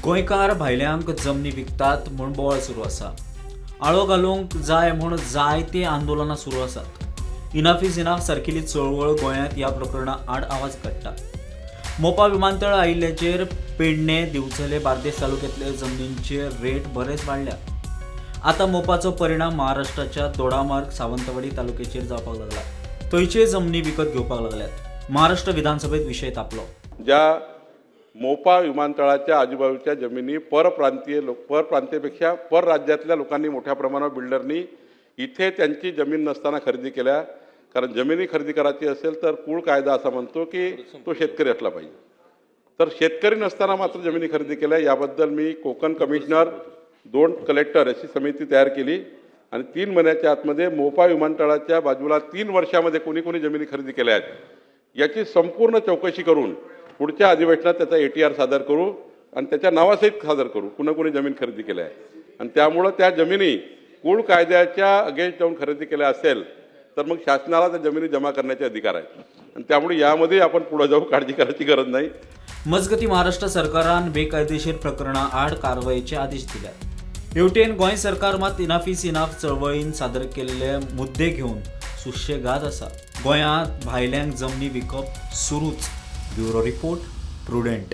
गोंयकार भायल्यांक जमनी विकतात म्हूण बोवाळ सुरू आसा. आळो घालूंक जाय म्हूण जायतीं आंदोलनां सुरू आसात. इनाफ is enough सारकिली चळवळ गोंयांत ह्या प्रकरणा आड आवाज काडटा. मोपा विमानतळ आयिल्ल्याचेर पेडणे, दिवचले, बार्देस तालुक्यांतले जमनींचे रेट बरेच वाडल्यात. आतां मोपाचो परिणाम महाराष्ट्राच्या दोडामार्ग, सावंतवाडी तालुक्याचेर जावपाक लागला. थंयच्यो जमनी विकत घेवपाक लागल्यात. महाराष्ट्र विधानसभेत विशय तापलो. ज्या मोपा विमानतळाच्या आजूबाजूच्या जमिनी परप्रांतीय लोक, परप्रांतीयपेक्षा परराज्यातल्या लोकांनी मोठ्या प्रमाणावर बिल्डरनी इथे त्यांची जमीन नसताना खरेदी केल्या. कारण जमिनी खरेदी करायची असेल तर कुळ कायदा असा म्हणतो की तो शेतकरी असला पाहिजे. तर शेतकरी नसताना मात्र जमिनी खरेदी केल्या. याबद्दल मी कोकण कमिशनर, 2 कलेक्टर अशी समिती तयार केली आणि 3 महिन्याच्या आतमध्ये मोपा विमानतळाच्या बाजूला 3 वर्षामध्ये कोणी कोणी जमिनी खरेदी केल्या आहेत याची संपूर्ण चौकशी करून पुढच्या अधिवेशनात त्याचा ATR सादर करू आणि त्याच्या नावासहित सादर करू, कुणी कोणी जमीन खरेदी केल्या आहे. आणि त्यामुळं त्या जमिनी कुळ कायद्याच्या अगेन्स्ट जाऊन खरेदी केल्या असेल तर मग शासनाला त्या जमिनी जमा करण्याचे अधिकार आहेत आणि त्यामुळे यामध्ये आपण पुढे जाऊ, काळजी करायची गरज नाही. मजगती, महाराष्ट्र सरकारान बेकायदेशीर प्रकरणां आड कारवायेचे आदेश दिल्यात. हेवटेन गोंय सरकार मात इनाफ is enough चळवळीन सादर केल्ले मुद्दे घेवन सुशेगाद आसा. गोंयांत भायल्यांक जमनी विकप सुरूच. Bureau report, Prudent.